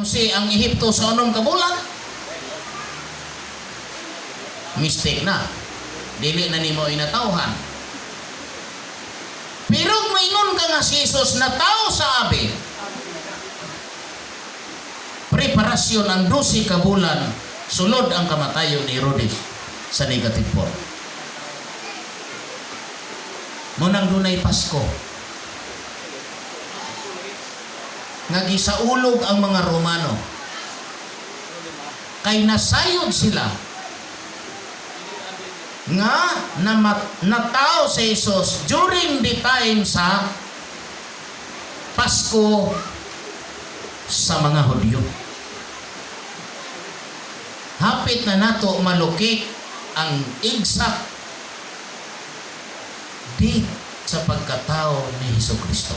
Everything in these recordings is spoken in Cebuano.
Jose ang Ehipto sa 6 ka bulan? Mistake na. Dili na nimo inatawhan. Pero maingon ka nga si Jesus natao sa abi, preparasyon ang 12 ka bulan sulod ang kamatayon ni Herodes sa negative 4. Munang dunay Pasko nga gisaulog ang mga Romano kay nasayod sila nga natao si Jesus during the time sa Pasko sa mga Hudyo. Hapit na nato malukik ang exact date sa pagkatao ni Hesus Kristo.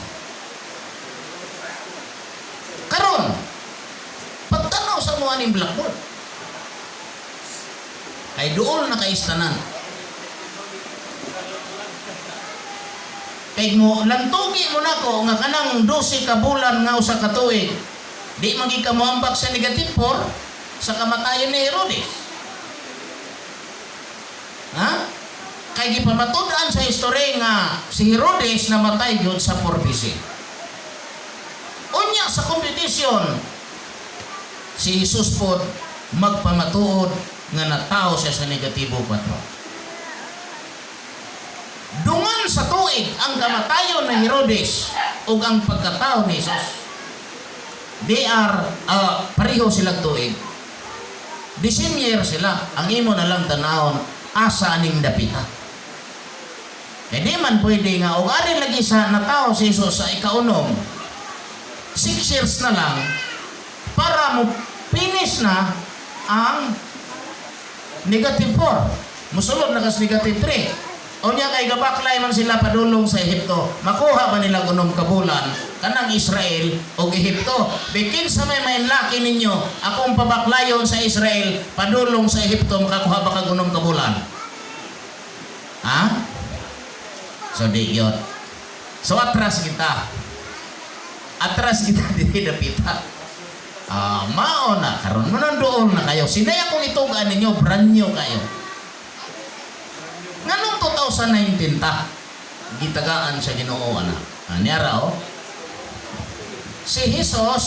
Karon, pagtanaw sa mga ning blackboard, kay duol na kaistanan. Kay mo lantugi mo nako nga kanang 12 ka bulan nga usa ka tuig, di man gid ka moambak sa negative 4 sa kamatayon ni Herodes. Ha? Kay gipamatud-an sa history nga si Herodes namatay gyud sa 4 BC. Unya sa competition, si Jesus pod magpamatuod nga natao siya sa negatibo 4. Dungan sa tuig ang kamatayon ni Herodes ug ang pagkatao ni Jesus. They are pareho silang tuig. The same year sila. Ang imo na lang tanawon asa aning dapita. Kaya di man pwede nga og ari lagi sa natao si Jesus sa ikaunom, 6 years na lang para mo finish na ang negative 4. Musulod na kas negative 3. Unya kay gabaklay man sila padulong sa Ehipto. Makuha ba nila 6 ka bulan kanang Israel o Ehipto? Bikin sa may mainlaki ninyo, akong pabaklayon sa Israel padulong sa Ehipto, makakuha ba kag 6 ka bulan? Ha? So di yun. So atras kita. Atras kita diri dapita. Mao na karon mo nandoon na kayo. Sinaya kong itugan ninyo, brand new kayo. Nganong 2019 ta gitagaan sa Ginoo ana? Niara oh. Si Jesus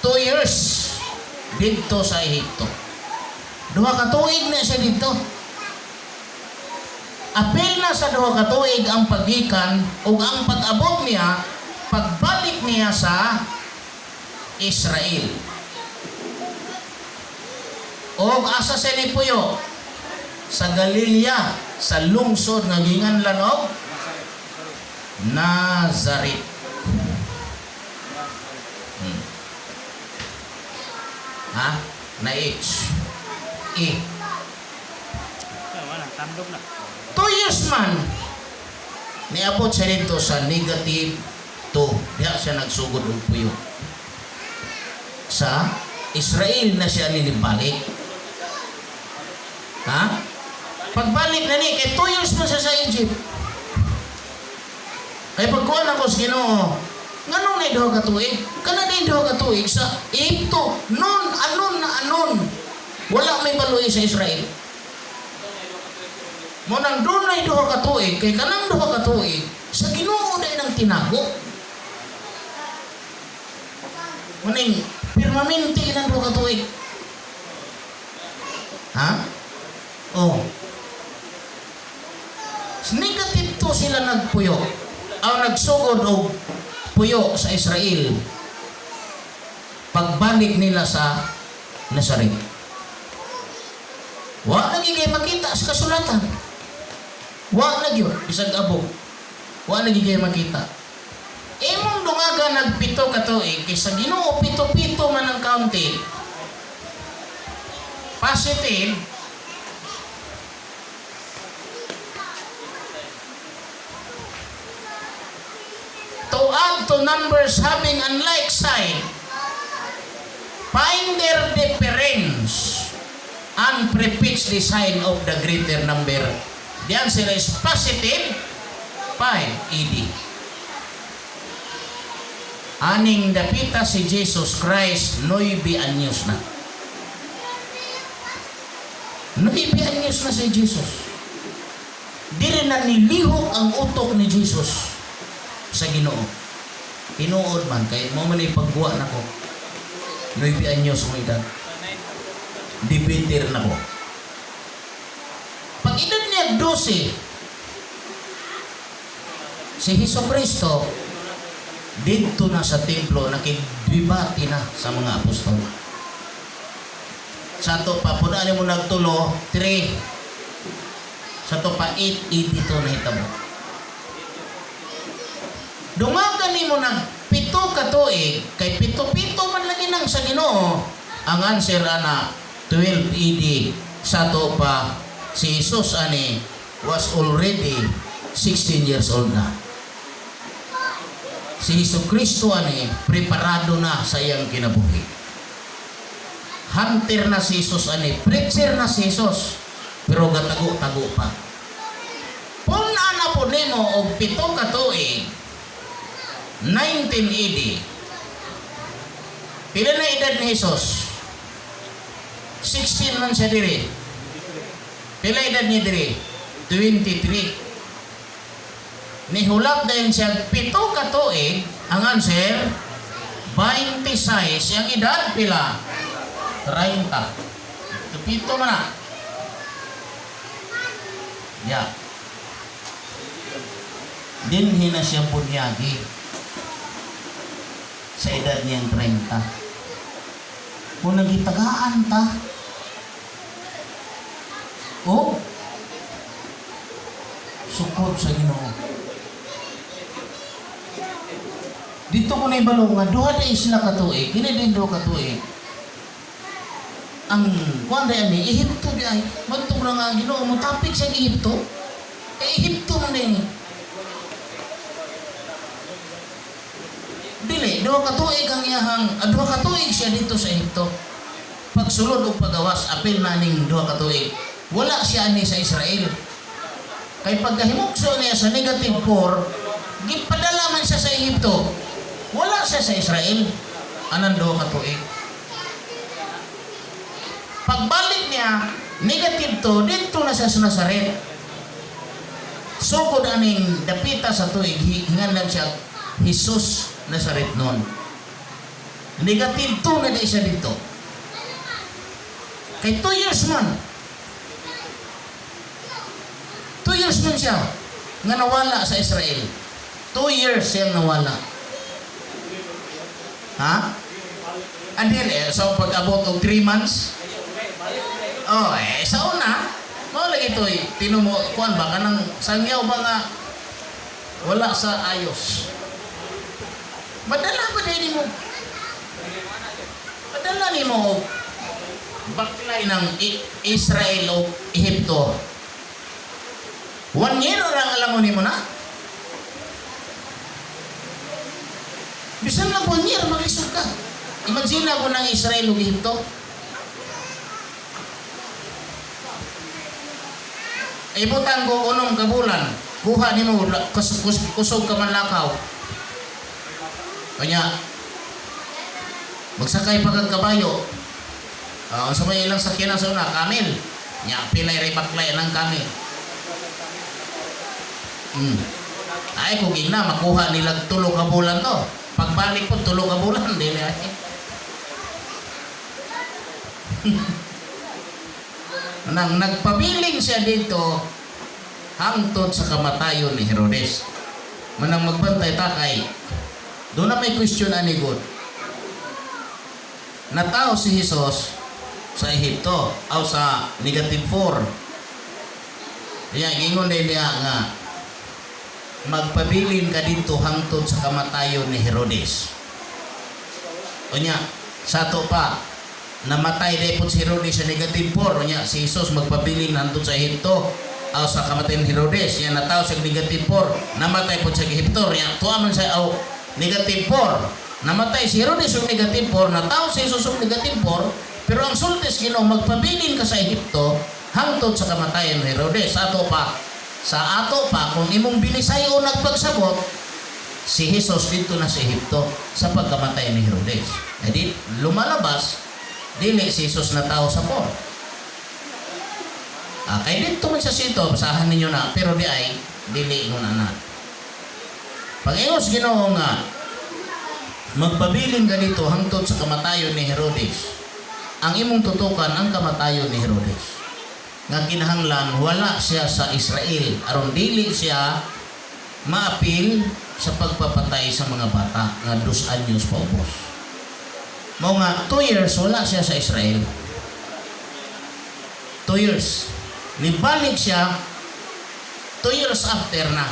2 years didto sa Ehipto. 2 ka tuig na siya didto. Apil na sa 2 ka tuig ang paggikan ug ang pag-abot niya, pagbalik niya sa Israel. Og asa siya ni puyo? Sa Galilea, sa lungsod nga ginganlan og Nazareth. Ha? Na H. E. Wala, tandog na. 2 years man, niabot siya dito sa negative 2. Diha siya nagsugod og puyo. Sa Israel na siya ninibalik. Ha? Pagbalik na ni, kay 2 years man siya sa Egypt. Kay pagkuhan ako sa Ginoo, nganong na 2 ka tuig? Kana na 2 ka tuig sa Egypto, nun, anon na anon. Wala may baluy sa Israel. Mo nang dunay 2 ka tuig, kay kanang 2 ka tuig, sa Ginoo na inang tinago. Muning permanente kinang 2 ka tuig. Ha? Oh. Negative 2 sila nagpuyo. Ang nagsugod og puyo sa Israel pagbalik nila sa Nazareth. Wa lagi kay makita sa kasulatan. Wa na gyud bisag abog. Wa lagi kay makita. Imong dungaga nagpito ka tuig kay sa Ginoo pito-pito man ang counted. Positive to add to numbers having unlike sign, find their difference and prefix the sign of the greater number. The answer is positive 5 AD. Aning dapita si Jesus Christ, 9 anyos na. 9 anyos na si Jesus. Diri na nilihok ang utok ni Jesus sa Ginoo. Tinuod man kay mo man pagguwa nako. 9 anyos mo edad. Debater na ko. Pag edad niya 12, si Hesus Kristo didto na sa templo, nakigdebate na sa mga apostol. Sa ato pa, puna mo nagtulo, 3. Sa ato pa, 8 AD to nahitabo. Dungagan nimo nag 7 ka tuig, kay pito-pito man lagi nang sa Ginoo, ang answer ana 12 AD. Sa ato pa, si Jesus ani was already 16 years old na. Si Hesus Kristo ani preparado na sa iyang kinabuhi. Hunter na si Jesus ani, preacher na si Jesus, pero gatago-tago pa. Pun-a na po nimo og 7 ka tuig, 19 AD. Pila na edad ni Jesus? 16 man siya diri. Pila edad niya diri? 23. Nihulat din siya 7 ka tuig, ang answer 26. Ang edad pila? 30. 7 man na. Ya. Dinhi na siya bunyagi sa edad niyang 30. Kung nagitagaan ta, oh, sukod sa Ginoo. Dito ko na ibalo nga duha di sila katuig, kini din duha katuig. Ang kuan di ani Ehipto di ay mantong ra nga Ginoo mo tapik sa Ehipto. Kay Ehipto man din. Dili, duha ka tuig ang iyahang, duha ka tuig siya dito sa Ehipto. Pagsulod og pagawas, apil na ning duha ka tuig. Wala siya ani sa Israel. Kay pagkahimukso niya sa negative 4, gipadala man siya sa Ehipto. Wala siya sa Israel. Anang duha ka tuig. Pagbalik niya, negative 2, dito na siya sa Nazaret. Sukod aning dapita sa tuig, hingan lang siya Jesus Nazaret noon. Negative 2 na di siya dito. Kay 2 years man. 2 years man siya nga nawala sa Israel. 2 years siyang nawala. Ha? Adil eh, so pag-abot og 3 months, oh, eh, sa una, mao lagi to eh, tinumo, kuan ba, kanang sangyaw ba nga, wala sa ayos. Madala ba din mo? Madala nimo og baklay ng Israel o Ehipto. 1 year orang alam nimo na. Bisan lang 1 year, maglisod ka. Imagine ako ng Israel o Ehipto. Ibutang ko 6 ka bulan, kuha nimo kusog ka man lakaw. Kanya, magsakay pa kag kabayo. Unsa may ilang sakyanan sa una, camel. Nya pilay ray baklay ang camel. Ay kung ingna makuha nila 3 ka bulan to. Pagbalik po 3 ka bulan dili ay. Nang nagpabiling siya dito hangtod sa kamatayon ni Herodes. Manang magbantay ta kay doon na may question ani God. Natao si Jesus sa Ehipto aw sa negative 4. Kaya ingon din niya nga magpabilin ka dito hangtod sa kamatayon ni Herodes. Unya, sa ato pa, namatay dahil po si Herodes sa negative 4. Unya, si Jesus magpabilin hangtod sa Ehipto aw sa kamatayon ni Herodes. Yan, natao sa negative 4. Namatay po sa Ehipto. Yan, tuwa man sa aw, negative 4. Namatay si Herodes sa negative 4. Natao si Jesus sa negative 4. Pero ang sultis Ginoo, magpabilin ka sa Ehipto hangtod sa kamatayon ni Herodes. Sa ato pa, kung imong binisay o nagpagsabot, si Jesus dito na sa Ehipto. Sa pagkamatay ni Herodes. E di, lumalabas, dili si Jesus na tao sa 4. Ah, kay dito man sa sito, basahan ninyo na, pero di ay, dili ingon ana. Pag ingos Ginoo nga, magpabilin ka dito hangtod sa kamatayon ni Herodes. Ang imong tutukan ang kamatayon ni Herodes. Nga kinahanglan wala siya sa Israel aron dili siya maapil sa pagpapatay sa mga bata nga 2 anyos paubos. Mao nga 2 years wala siya sa Israel. 2 years. Nibalik siya 2 years after na.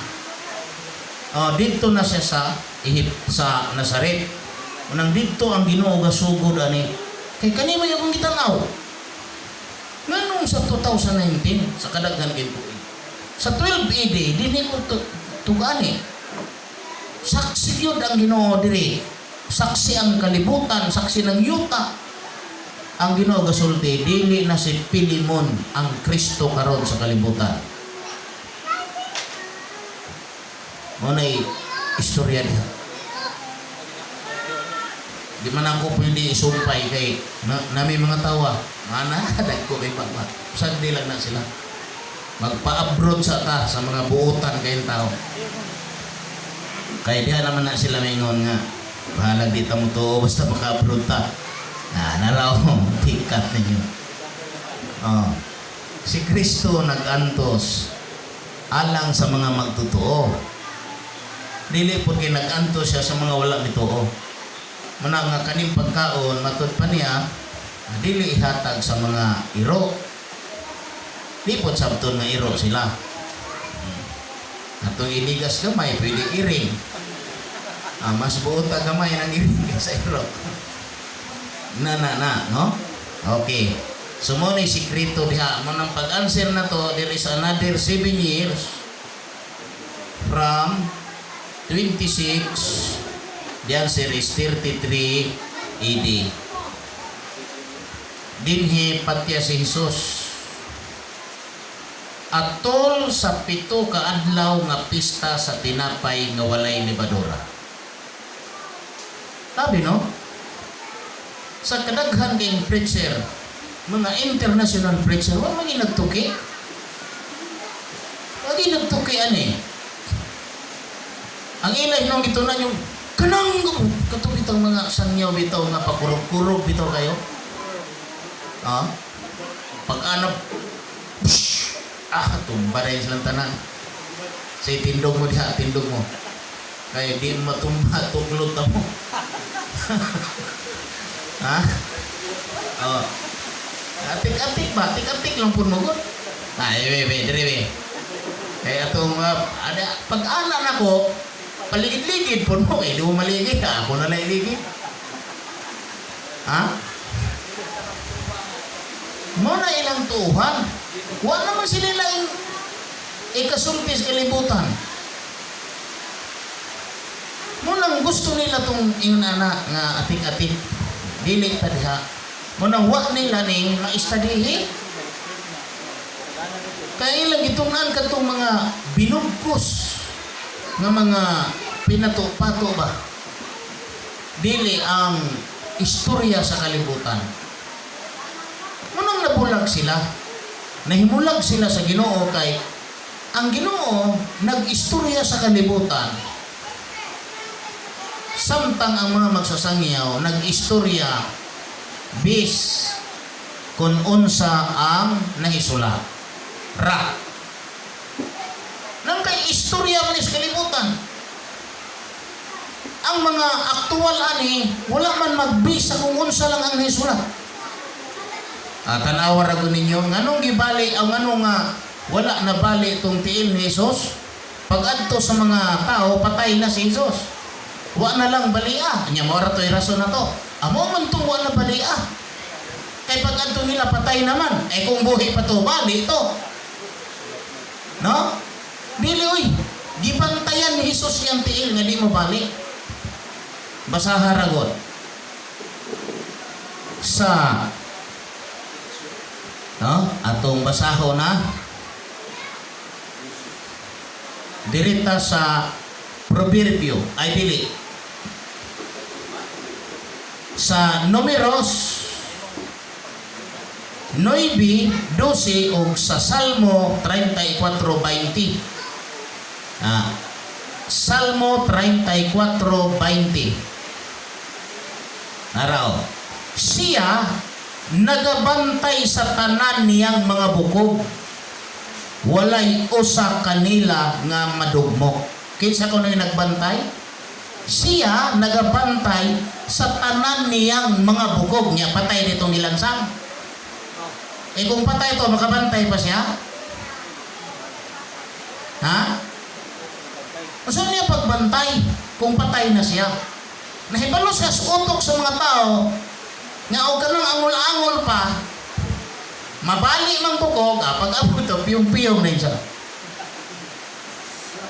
Oh, didto na siya sa Egypt, sa Nazaret. Unang didto ang Ginoo gasugod ani. Kay kani may akong gitanaw. Nganong sa 2019 sa kadaghan kay tuig? Sa 12 AD dinhi ko tugani. Saksi gyud ang Ginoo diri. Saksi ang kalibutan, saksi ng yuta. Ang Ginoo gasulti, dili na si Pilimon ang Kristo karon sa kalibutan. Mao na'y istorya diha. Di man ako pwede isumpay kay na, nami mga tawa. Mana, dagko kay pa. Sandi lang na sila. Magpa-abroad sa ta sa mga buutan kayong tao. Kaya diha naman na sila maingon nga, bahalag di ta mo tuo basta maka-abroad ta. Na naraw, tikat ninyo. Oh. Si Kristo nag-antos alang sa mga magtotoo. Dili po kay nag-antos siya sa mga wala mituo. Muna nga kaning pagkaon matud pa niya dili ihatag sa mga iro. Di po sabton nga iro sila. Atong iligas gamay, pwede iring. Ah, mas buot ang gamay ng iring kaysa iro. Na na na, no? Okay. So mo ni sikreto diha mo nang pag-answer na to, there is another 7 years from 26. The answer is 33 AD. Dinhi patya si Jesus. Atol sa 7 ka adlaw nga pista sa tinapay nga walay lebadura. Sabi, no? Sa kadaghan kayong preacher, mga international preacher, wa man nagtuki. Wa nagtuki ani. Ang ilay nung gitunan yung kanang katong bitong mga sangyaw bitaw nga pakurog-kurog bitaw kayo. Ah? Pag ano, psh, ah, tumba rin silang tanan. Say, tindog mo diha, tindog mo. Kaya di matumba, tuklod ta mo. Ha? Oh. Atik-atik ba? Atik-atik lang po mo. Ay, be, be, dire, be. Kaya itong, ada, pag ana na ko, paligid-ligid po mo. Eh, di mo maligid. Ako na lang iligid. Ha? Mo na ilang tuhan. Wa naman sila laing ikasulti sa kalibutan. Mo nang gusto nila tong ingon ana nga atik-atik. Dili ta diha. Mo nang wa nila ning maistadihi. Kaya ilang gitun-an katong mga binugkos nga mga pinato-pato ba? Dili ang istorya sa kalibutan. Munang nabulag sila. Nahimulag sila sa Ginoo kay ang Ginoo nag-istorya sa kalibutan. Samtang ang mga magsasangyaw nag-istorya bis kung unsa ang nahisulat. Ra. Nang kay istorya man is kalibutan. Ang mga aktual ani wala man magbisa kung unsa lang ang nahisulat. Ah, tanawa ra gud ninyo nganong gibali ang ano nga wala na bali itong tiil ni Jesus. Pag adto sa mga tao, patay na si Jesus. Wa na lang balia. Nya mo ra to'y rason na to. Amo man tong wa na balia. Kay pag adto nila, patay naman. Eh kung buhi pa to, bali to. No? Dili oy. Gibantayan ni Jesus yang tiil nga di mo bali. Basaha ragot. Sa no? Atong basaho na dirita sa Proverbio ay dili. Sa Numeros 9:12 o sa Salmo 34:20. Salmo 34:20. Araw. Siya nagabantay sa tanan niyang mga bukog. Walay usa kanila nga madugmok. Kinsa kuno yung nagbantay? Siya nagabantay sa tanan niyang mga bukog niya. Patay nitong gilansang. Eh kung patay to, makabantay pa siya? Ha? Saan niya pagbantay kung patay na siya? Nahibalo siya sa utok sa mga tao nga og kanang angol-angol pa, mabali mang bukog, pag abot to, piyong-piyong na yun siya.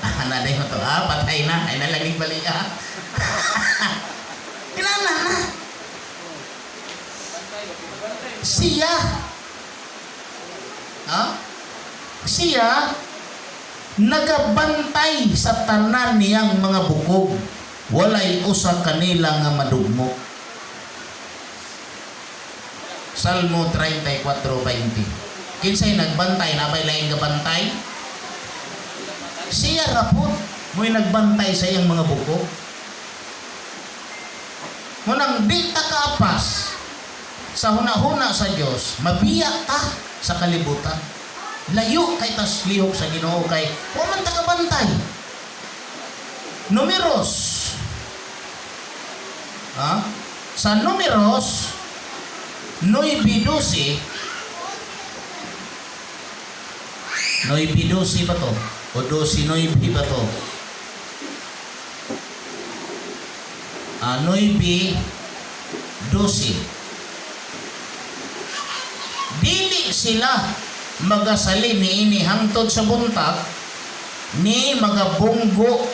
Ah, na to, patay na, ay nalaging bali ah. Kinana na. Siya. Ha? Siya nagabantay sa tanan niyang mga bukog. Walay usa kanila nga madugmok. Salmo 34:20. Kinsay nagbantay, nabay laing gabantay? Siya rapot mo'y nagbantay sa iyang mga bukog. Munang di ta kaapas sa hunahuna sa Dios, mabiya ta sa kalibutan. Layo kay tas lihok sa Ginoo kay wa man ta kabantay. Numeros. Ha? Sa Numeros 9:12. 9:12 ba to? O 12:9 ba to? 9:12. Dili sila magasali niini hangtod sa buntag ni magabunggo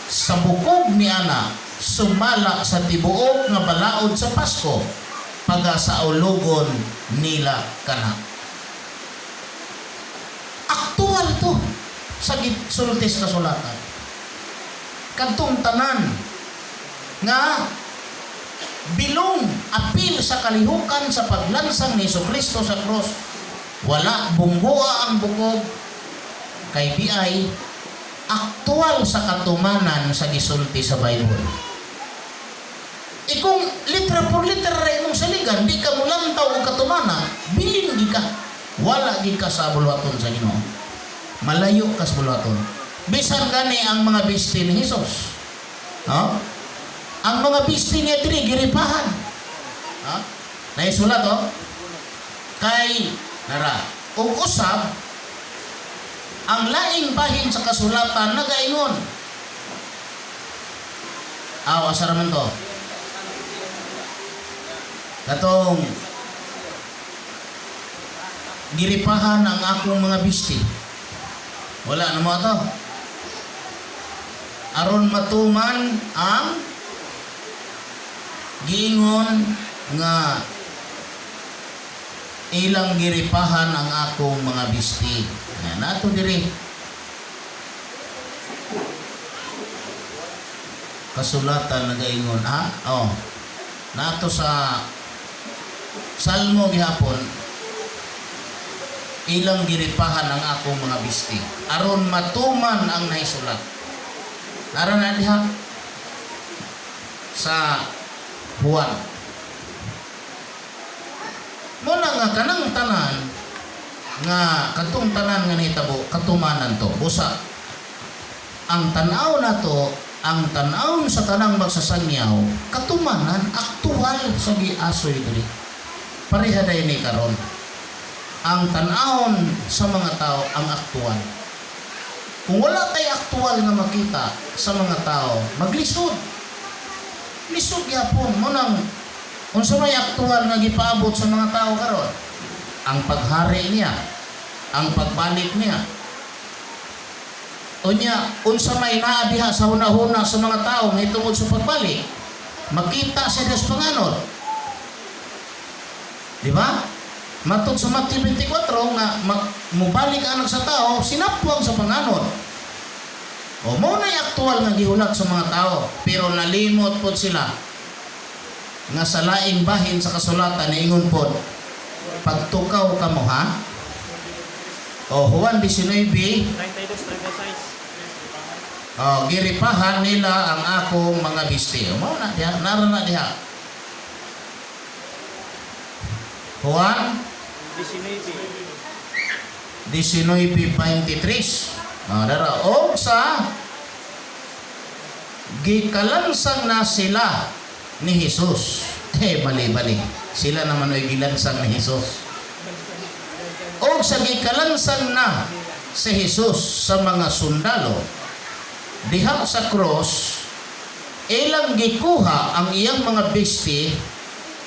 sa bukog ni ana sumala sa tibuok nga balaod sa Pasko paga sa ulugon nila kana. Aktual to sa sultis kasulatan. Kadtong tanan nga bilong apil sa kalihukan sa paglansang ni Kristo sa krus, wala bunggoa ang bukog kay biay aktual sa katumanan sa gisulti sa Bible. E kung litra por litra ra imong saligan, di ka mulantaw og katumana, bilin gi ka. Wala gi ka sa buluhaton sa Ginoo. Malayo ka sa buluhaton. Bisan gani ang mga bisti ni Hesus. No? Ang mga bisti niya diri giripahan. Ha? Naisulat oh. Kay nara ug usab ang laing bahin sa kasulatan nagaingon. Aw, asa raman to? Katong giripahan ang akong mga bisti. Wala na mo ato. Aron matuman ang giingon nga ilang giripahan ang akong mga bisti. Yan, nato diri. Kasulatan nagaingon, ha? Oh. Nato sa Salmo gihapon, ilang giripahan ang akong mga bisti aron matuman ang naisulat. Nara na diha sa Juan. Muna nga kanang tanan nga katong tanan nga nahitabo katumanan to. Busa ang tan-aw nato, ang tan-aw sa tanang magsasangyaw, katumanan, aktual sa giasoy diri. Pareha day ni karon. Ang tan-awon sa mga tao ang aktual. Kung wala tay aktual nga makita sa mga tao, maglisod. Lisod gyapon mo nang unsa may aktual nga gipaabot sa mga tao karon? Ang paghari niya, ang pagbalik niya. Unya, unsa may naa diha sa hunahuna sa mga tao mahitungod sa pagbalik, makita sa Dios panganod. Di ba? Matod sa Matthew 24 nga mubalik ang anak sa tao, sinapwang sa panganod. O mao na aktual nga gihulat sa mga tao, pero nalimot pod sila. Nga sa laing bahin sa kasulatan niingon pod, pagtukaw kamo, ha? O Juan 19, 32, 36. Oh, giripahan nila ang akong mga bisti. O, mao na diha, nara na diha. Juan 19. 19:23. Ah, dara og sa gikalansang na sila ni Jesus. Eh, mali, mali. Sila naman ay gilansang ni Jesus. Og sa gikalansang na si Jesus sa mga sundalo diha sa cross, ilang gikuha ang iyang mga bisti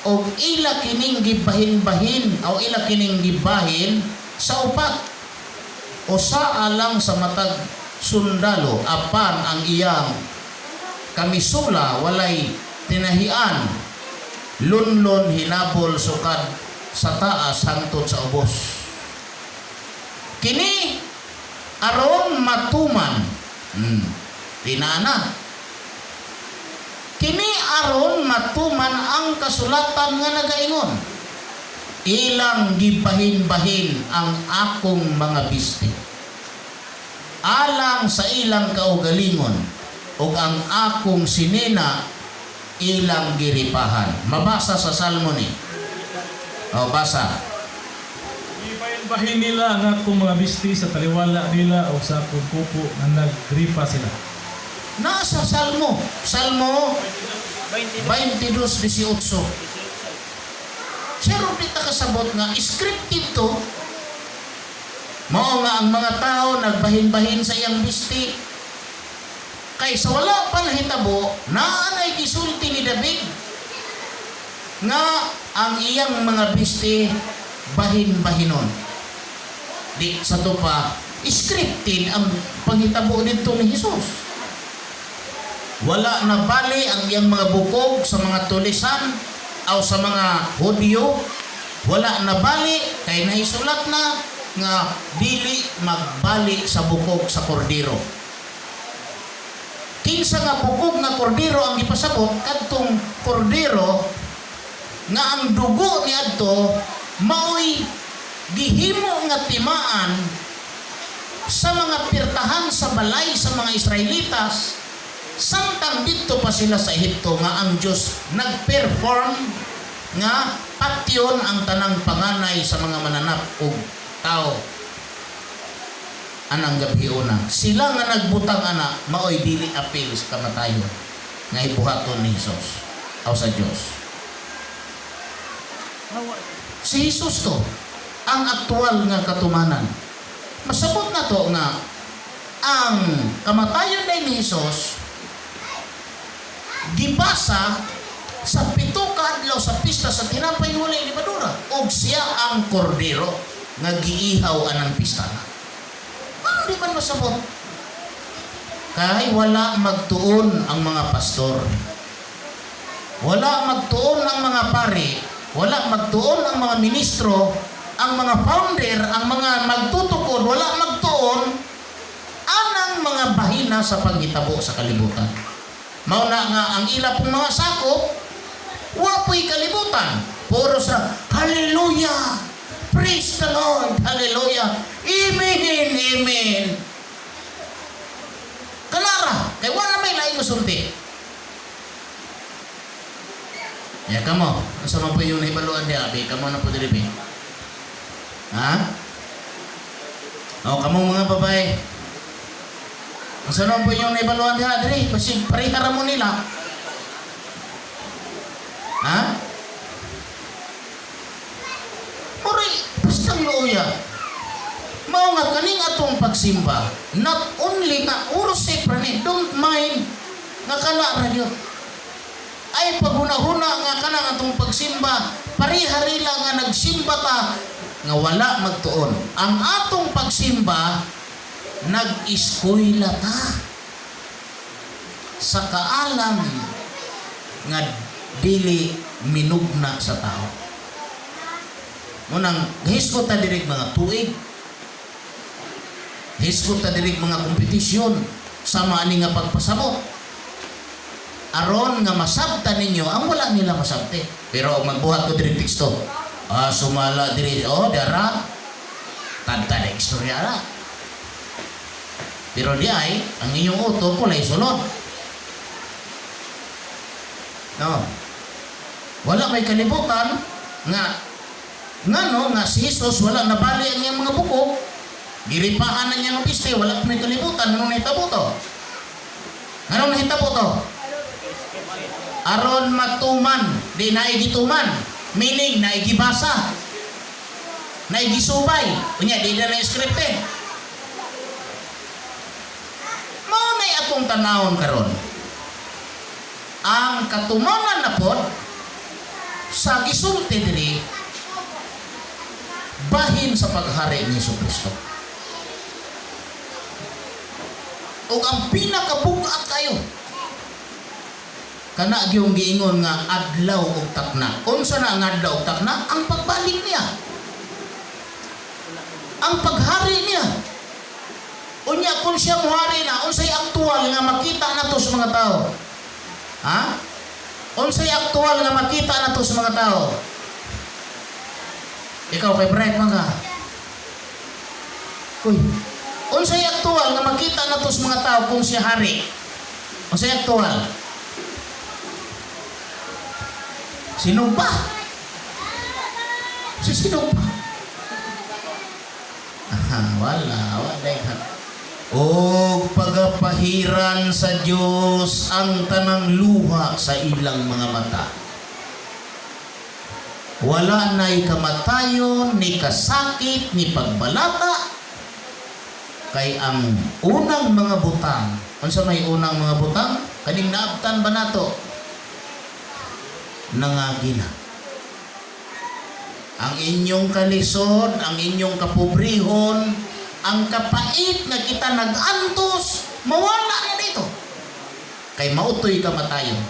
og ila kining gibahin-bahin o ila kining gibahin sa upat, usa alang sa matag sundalo, apan ang iyang kamisula walay tinahian, lunlon hinabol sukad sa taas hangtod sa ubos. Kini aron matuman, tinana kini aron matuman ang kasulatan nga nagaingon, "Ilang gibahin-bahin ang akong mga bisti alang sa ilang kaugalingon ug ang akong sinina ilang giripahan." Mabasa sa Salmo ni. O, basa. Gibahin-bahin nila ang akong mga bisti sa taliwala nila o sa akong kupo nga nagripa sila. Nasa Salmo. Salmo 22. 22:18. Pero di ta kasabot nga scripted to. Mao nga ang mga tao nagbahin-bahin sa iyang bisti. Kay sa wala pa nahitabo, naa nay gisulti ni David nga ang iyang mga bisti bahin-bahinon. Di sa to pa scripted ang panghitabo didto ni Jesus. Wala na bali ang iyang mga bukog sa mga tulisan o sa mga Hudyo. Wala na bali kay nahisulat na nga dili magbali sa bukog sa kordero. Kinsa nga bukog nga kordero ang gipasabot? Kadtong kordero nga ang dugo niadto maoy gihimo nga timaan sa mga pirtahan sa balay sa mga Israelitas samtang didto pa sila sa Ehipto, nga ang Diyos nag-perform nga patyon ang tanang panganay sa mga mananap og tao anang gabhiona. Sila nga nagbutang ana maoy dili apil sa kamatayon nga ibuhaton ni Jesus aw sa Dios. Si Jesus to ang aktual nga katumanan. Masabot na to nga ang kamatayon ni Jesus gibasa sa 7 ka adlaw sa pista sa tinapay nga walay lebadura, og siya ang kordero nga giihaw anang pista na. Ano di man masabot? Kay wala magtuon ang mga pastor. Wala magtuon ang mga pari, wala magtuon ang mga ministro, ang mga founder, ang mga magtutukod, wala magtuon anang mga bahina sa panghitabo sa kalibutan. Mao na nga ang ila pong mga sakop, wa po'y kalibutan. Puro sa "Hallelujah! Praise the Lord! Hallelujah! Amen! Amen!" Kalara, kay wala may laing musulti. Ya kamo, asa man po yung nahibaluan diha, abi, kamo na po diri, bi. Ha? O, kamo mga babae. Asa man po yung nahibaluan diha, diri, basig pareha ra mo nila. Ha? Muray, bastang luoya. Mao nga kaning atong pagsimba, not only nga oras ra ni, don't mind nga kana ra gyud. Ay paghuna-huna nga kanang atong pagsimba, pariharila nga nagsimba ta nga wala magtuon. Ang atong pagsimba, nag-eskwela ta sa kaalam nga dili minugna sa tao. Munang hisgot ta diri mga tuig. Hisgot ta diri mga kompetisyon sa maani nga pagpasabot. Aron nga masabtan ninyo ang wala nila masabti. Pero magbuhat ko diri teksto. Ah, sumala diri, oh, dara tadtad ang istorya ra. Pero di ay ang inyong utok kulay sulod. No. Wala may kalibutan nga ngano nga si Jesus wala nabali ang iyang mga buko. Giripahan na niya ang piste, wala may kalibutan nganong nahitabo to. Nganong nahitabo to? Aron matuman, di naigituman, meaning naigibasa, naigisubay, unya di na na-scripted. Mao na'y atong tanawon karon. Ang katumanan na pod sa gisulti diri bahin sa paghari ni Hesus Kristo. Ug ang pinakabugat kayo kana gyung giingon nga adlaw ug takna. Unsa na ang adlaw ug takna? Ang pagbalik niya. Ang paghari niya. Unya kung siya muhari na, unsay aktual nga makita nato sa mga tao? Ha? Unsay aktual nga makita nato sa mga tao? Ikaw kay Bright man ka. Uy, unsay aktual nga makita nato sa mga tao kung siya hari? Unsay aktual? Sino ba? Si sino ba? Aha, wala, wala. O pagapahiran sa Dios ang tanang luha sa ilang mga mata. Wala na'y kamatayon, ni kasakit, ni pagbalata. Kay ang unang mga butang, unsa may unang mga butang? Kaning naabtan ba nato? Nangagi na. Ang inyong kalisod, ang inyong kapobrehon, ang kapait nga kita nag-antos, mawala na dito. Kay mautoy kamatayon.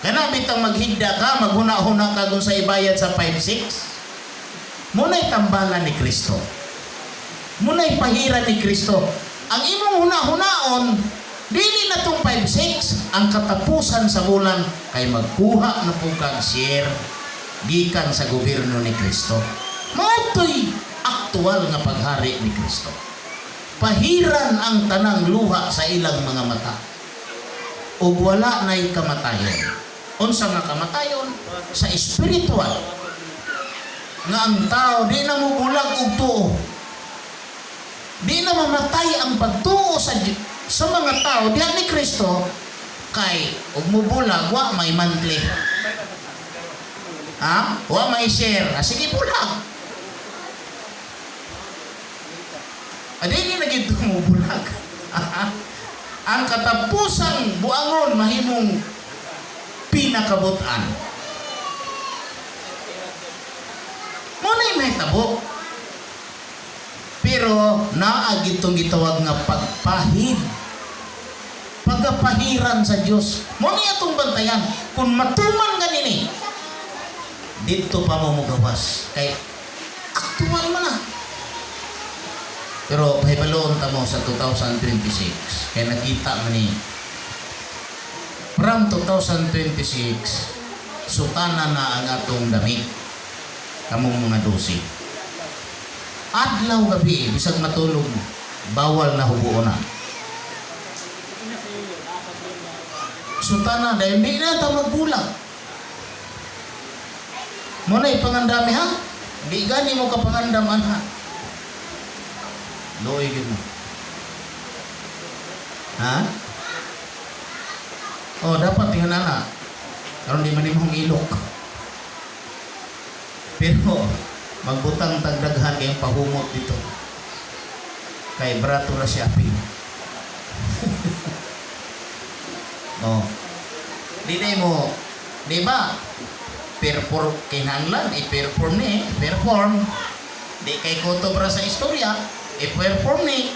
Kana bitang maghigda ka, maghuna-huna ka kung sa ibayad sa 5-6. Muna'y tambalan ni Kristo. Muna'y pahiran ni Kristo. Ang imong huna-hunaon, dili na tong 5-6, ang katapusan sa bulan kay magkuha na po kag share gikan sa gobyerno ni Kristo. Mautoy aktual nga paghari ni Kristo. Pahiran ang tanang luha sa ilang mga mata. Ug wala na'y kamatayon. Unsa nga kamatayon? Sa espiritual. Nga ang tao di na mobulag og tuo. Di na mamatay ang pagtuo sa mga tao diha ni Kristo kay ug mobulag wa may monthly. Ha? Wa may share. Ah, sige, bulag. Adi ni na gid mo bulag. Ang katapusang buangon mahimong pinakabutan. Mo na'y mahitabo. Pero naa gitong gitawag nga pagpahid. Pagapahiran sa Dios. Mo ni atong bantayan kung matuman ganini didto pa mo mugawas kay aktual man na. Pero pahibaloon ta mo sa 2026 kay nakita man ni from 2026 sutana na ang atong damit kamong mga 12. Adlaw gabi bisag matulog mo, bawal na hubuon na. Sutana dahil di na ta magbulag. Mo na ipangandami ha? Di gani mo kapangandam ana. Luoy gid mo. Ha? Oh, dapat tingnan ana. Aron di man imong ilok. Pero magbutang tagdaghan kayong pahumot dito. Kay brato ra siya api. Oh. Di na mo, di ba? Perform kinahanglan, i-perform ni, perform. Di kay kutob ra sa istorya, i-perform ni.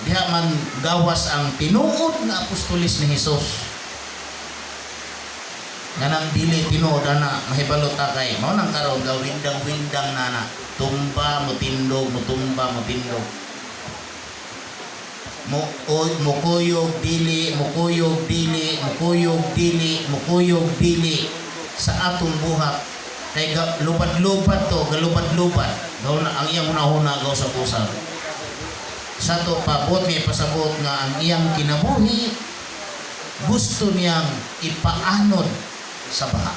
Diha man gawas ang tinuod nga apostolis ni Hesus. Nganang dili tinuod ana mahibalo ta kay mao nang karon gawindang-windang nana tumba mutindog, mutumba mutindog. Mo o mukuyog dili, mukuyog dili, mukuyog dili, mukuyog dili sa atong buhat kay lupad-lupad to, galupad-lupad gaw na ang iyang hunahuna, gaw sa usab sa to pabot may pasabot nga ang iyang kinabuhi gusto niyang ipaanod sa baha,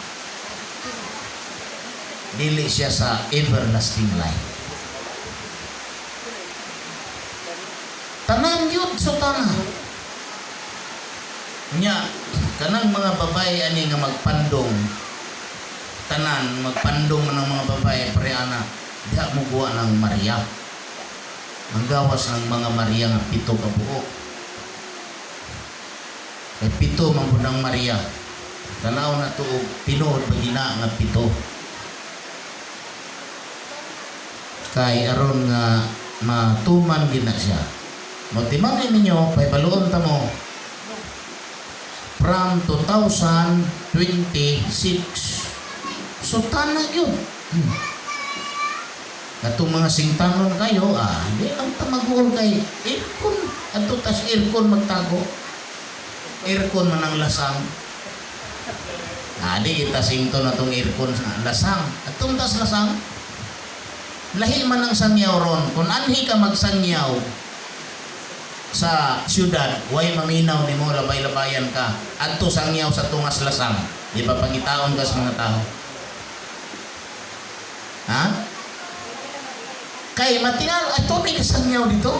dili siya sa everlasting life. Tanan yun sa tanan nya, kanang mga babae ani nga magpandong, tanan magpandong ng mga babae pre ana diha mo guwa ng Maria, ang gawas ng mga Maria nga 7 ka buok, kay 7 man pud ang Maria. Tanaw na to og tinuod ba gina nga 7, kay aron nga matuman gina siya. Motiman ninyo, pahibaluon ta mo from 2026. So tanan yun. Katong mga singtanon kayo, hindi ang tamaguol kay aircon. Adto tas aircon magtago. Aircon man ang lasang. Di kita singto na tong aircon sa lasang. Atong tas lasang. Lahi man ang sangyaw ron. Kung anhi ka magsangyaw sa syudad, way maminaw nimo, labay-labayan ka. Adto sangyaw sa tungas lasang. Di ba pangitaon ka sa mga tao? Ha? Kay matingal, ato may kasangyaw dito.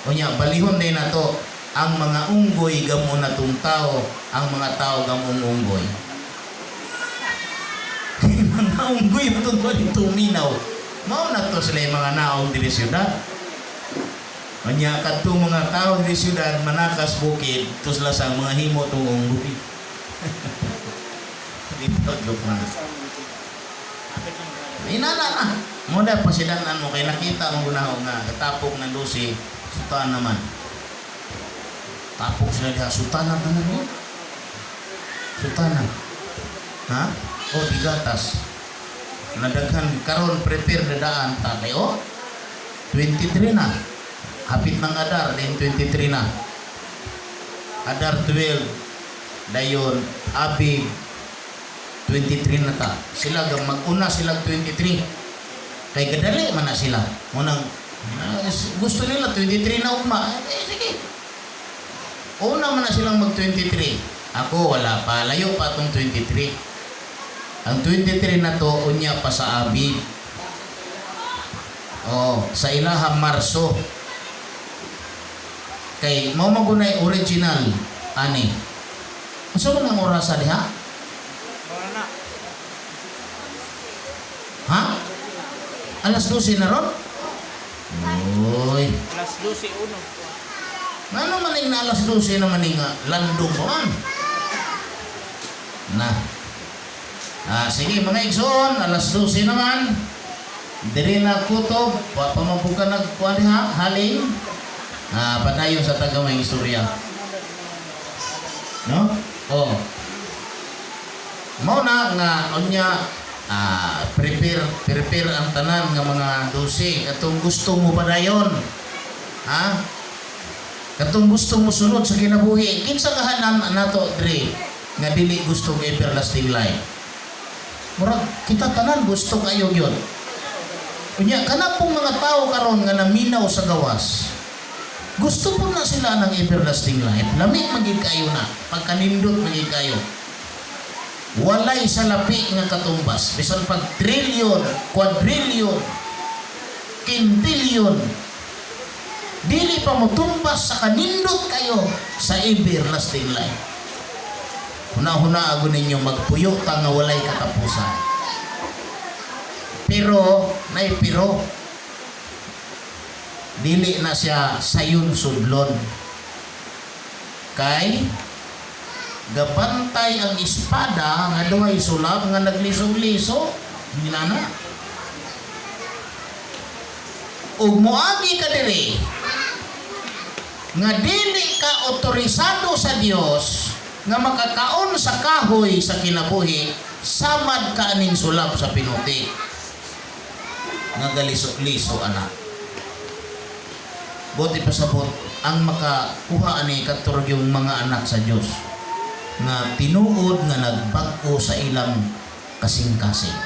Unya, balihon din na to ang mga unggoy gamo na tong tao, ang mga tao gamong unggoy. Mga unggoy matong to dito minaw. Mao na to sila yung mga naong diri syudad. Unya, kadtong mga tao diri syudad manakas bukid, to sila sa mga himo tong unggoy. Dito joke na. Inana na. Muna pasidanan mo kay nakita mo gunaho nga katapok ng 12, sutan naman. Tapok sila diha, sutanan na mo. Sutanan. Ha? O digatas. Nadaghan karon prepare na daan ta kay oh. 23 na. Hapit ng Adar din 23 na. Adar 12 dayon Abib 23 na ta. Sila gang mag-una sila 23. Kay gadali man na sila. Munang gusto nila 23 na ugma. Eh, sige. Una man na silang mag 23. Ako wala pa. Layo pa atong 23. Ang 23 na to unya pa sa Abib. Oh, sa ilaha Marso. Kay mao man gunay original ani. Unsa man ang orasa diha? Wala na. Ha? Alas 12 na ron? Uy. Alas 12:01. Ngano man ning na alas 12 naman ning nga landong pa man? Na. Sige mga igsoon, alas 12 naman. Diri na kutob, wa pa man po ka nagkuan diha, haling. Padayon sa tagamay istorya. No? Oh. Mao na nga unya prepare prepare ang tanan nga mga 12 katong gusto mo padayon. Ha? Katong gusto mo sunod sa kinabuhi, kinsa kahanan nato diri nga dili gusto ng everlasting life? Murag kita tanan gusto kayo gyud. Unya kana pong mga tao karon nga naminaw sa gawas. Gusto po na sila ng everlasting life. Lami man gyud kayo na, pagkanindot man gyud kayo. Walay sa lapi nga katumbas, bisan pag trilyon, quadrillion, quintillion, dili pa mo tumbas sa kanindot kayo sa everlasting life. Huna-huna ago ninyo magpuyo ta nga walay katapusan. Pero, nay pero, dili na siya sayon sudlon. Kay, gabantay ang espada nga duhay sulab nga naglisog-liso, hindi na na. Ug moagi ka diri nga dili ka otorisado sa Dios nga makakaon sa kahoy sa kinabuhi, samad ka aning sulab sa pinuti nga galiso-liso ana. Buot ipasabot, ang makakuha ani kadto ra yung mga anak sa Dios nga tinuod nga nagbag-o sa ilang kasing-kasing,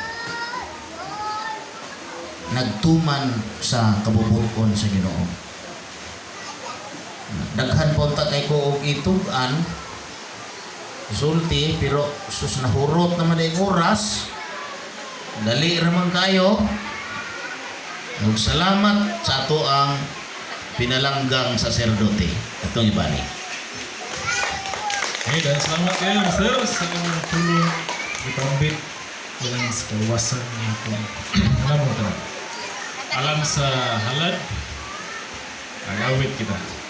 nagtuman sa kabubuton sa Ginoo. Daghan po ta kay ko og itug-an sulti, pero sus, nahurot naman ay oras. Dali raman kayo. Ug salamat sa ato ang pinalanggang saserdote atong ibalik. Okay, dahil salamat kayo, sir, sa inyong tulong ipambit ilang sa kaluwasan niya kung alam mo ito. Alam sa halad, agawit kita.